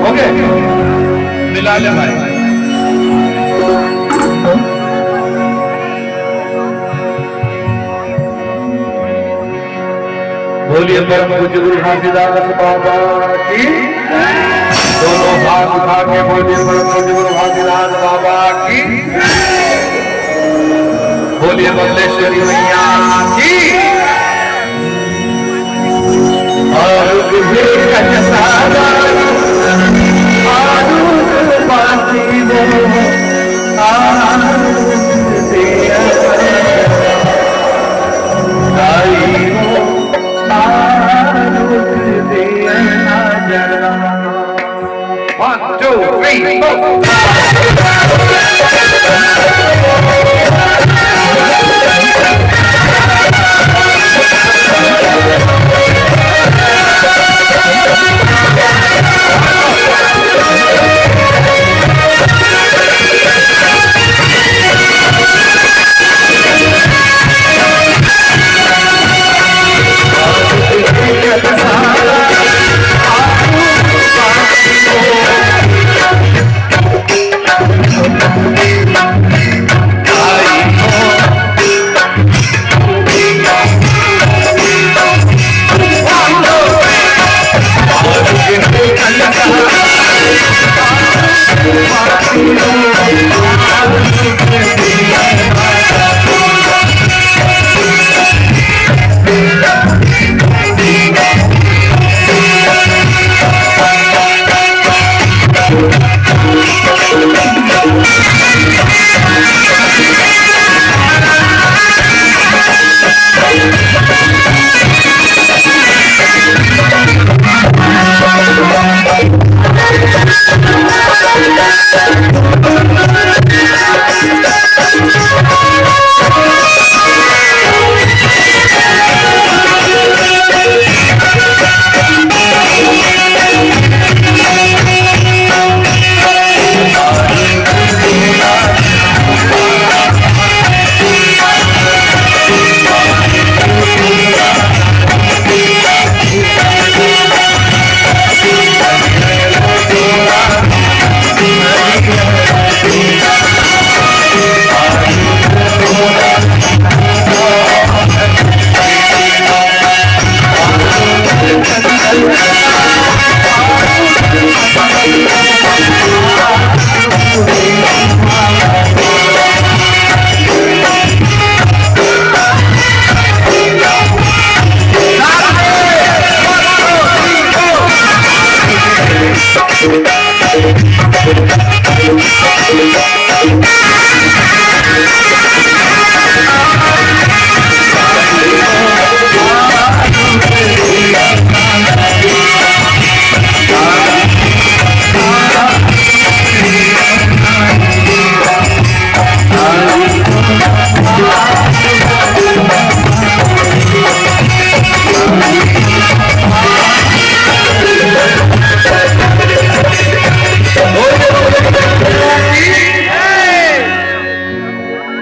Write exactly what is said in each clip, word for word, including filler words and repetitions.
ओके, मिला ले भाई। बोलिए परम पूज्य गुरु घासीदास बाबा की। दोनों हाथ उठा के बोलिए परम पूज्य गुरु घासीदास बाबा की। बोलिए बल्लेश्वरी मैया की। और भी कचसारा, और बाकी दे, और दे, आई हो। One, two, three, four.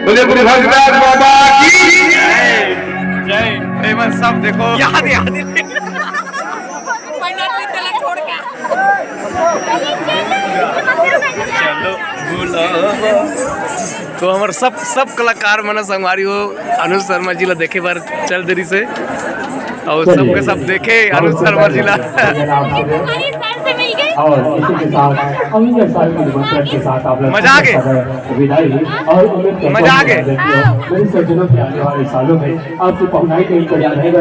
बोलिए गुरु घासीदास बाबा की। जय। जय। प्रेम से सब देखो। याद, याद। चलो, बोलो। तो हमर सब, सब कलाकार मन संगवारी हो, अनुज शर्मा जी ला देखे बर चल देरी से, और सबके सब देखे अनुज शर्मा जी ला। और इसी के साथ अमित साहब के निमंत्रण के साथ आप लोग मजा आ गए। विदाई। और उम्मीद करता हूँ मजा आ गए। मेरे सज्जनों के आने वाले सालों में आपकी पहुनाई का इंतजार रहेगा।